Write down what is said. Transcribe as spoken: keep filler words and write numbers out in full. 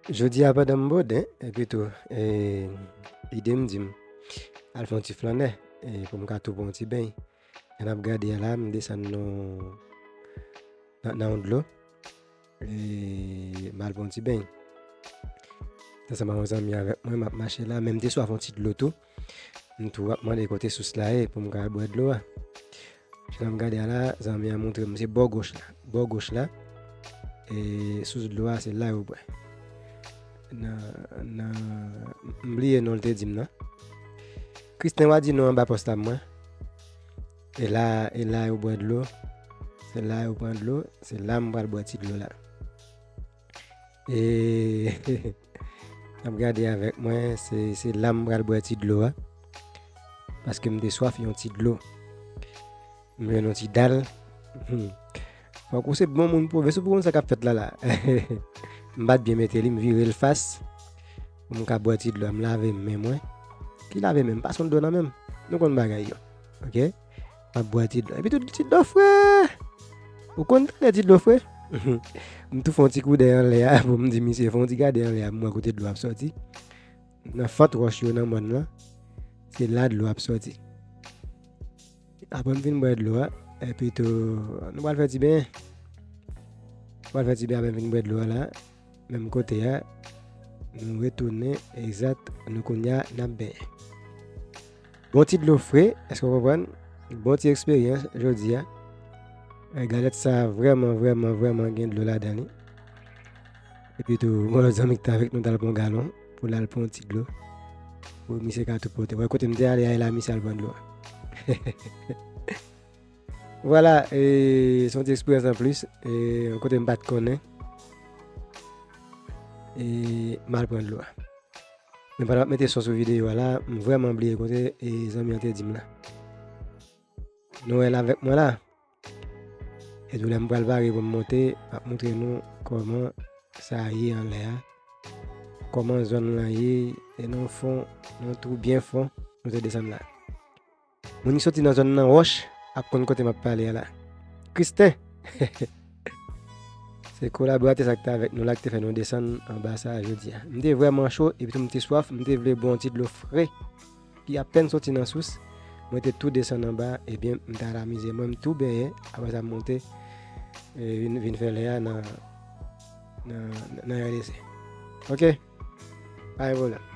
Jodi a pandan m boden, epi tou, e, ide m di m al fè yon ti flannè, e, pou m ka tou pran yon ti beny. Jan n ap gade a la, m desann nan, nan, nan yon dlo. E, m al pran yon ti beny. Ansanm ak yon zanmi avèk mwen, m ap mache la, men m te swaf yon ti dlo tou. M tou ap mande kote sous la ye pou m ka al bwè dlo a. Jan n ap gade a la, zanmi an montre m, se bò goch la. Bò goch la, e sous dlo a, se la yo bwè. Nan, nan, m bliye non l te di m nan. Kristen, w a di nou anba pòs la mwen. E la, e la yo bwè dlo. Se la yo pran dlo. Se la m pral bwè ti dlo la. E n ap gade avèk mwen, se, se la m pral bwè ti dlo a. Paske m te swaf yon ti dlo. M jwenn yon ti dal. Hmm. Fòk ou se bon moun pwove, si w pou konn sa k ap fèt la la. M pa t byen mete li, m vire l fas. Pou m ka bwè ti dlo a, m lave men mwen. Ki lave men, m pase yon dlo nan men m. Nou konn bagay yo. Oke? M ap bwè ti dlo. Epi tou ti dlo fre! Ou konn tande ti dlo fre? M tou fè yon ti koudèy anlè a pou m di misye, fè yon ti gade anlè a, m wè kote dlo ap sòti. Nan fant wòch yo nan mòn lan, se la dlo ap sòti. Apre m fin bwè dlo a, epi tou, nou pral fè ti beny. Nou pral fè ti beny apre m fin bwè dlo a la. Menm kote a, nou retounen, egzat, nou kounye a, n ap benyen. Bon ti dlo fre, èske w konprann? Bon ti eksperyans jodi a. E, galèt sa vrèman, vrèman, vrèman gen dlo ladan li. Epi tou, yon lòt zanmi ki t avèk nou t al pran yon galon pou l al pran yon ti dlo. Pou misye ka tou pote. Wè kote m te ale a, e la misye al pran dlo. Vwala, e, se yon ti eksperyans anplis. E, yon kote m pa t konnen. E, m al pran dlo a. Men pandan m ap mete son sou videyo a la, m vrèman bliye kote, e, zanmi an te di m la. Nou wè l avèk mwen la. E tou lè m pral pare pou m monte, m ap montre nou kòman sa ye anlè a. Kòman zòn lan ye, e nan fon, nan twou byen fon, nou te desann la. Moun ki soti nan zòn nan wòch ap konn kote m ap pale a la. Kristen! Se kolaboratè sa ki te avèk nou la ki te fè nou desann anba sa a jodi a. M te vrèman cho, epi tou m te swaf, m te vle bwè yon ti dlo fre ki apèn soti nan sous. Mwen te tou desann anba, ebyen, m t al amize mwen, m tou benyen, apre sa m monte, e, vin, vin fè lè a nan, nan, nan R D C. Oke? Pa gen pwoblèm.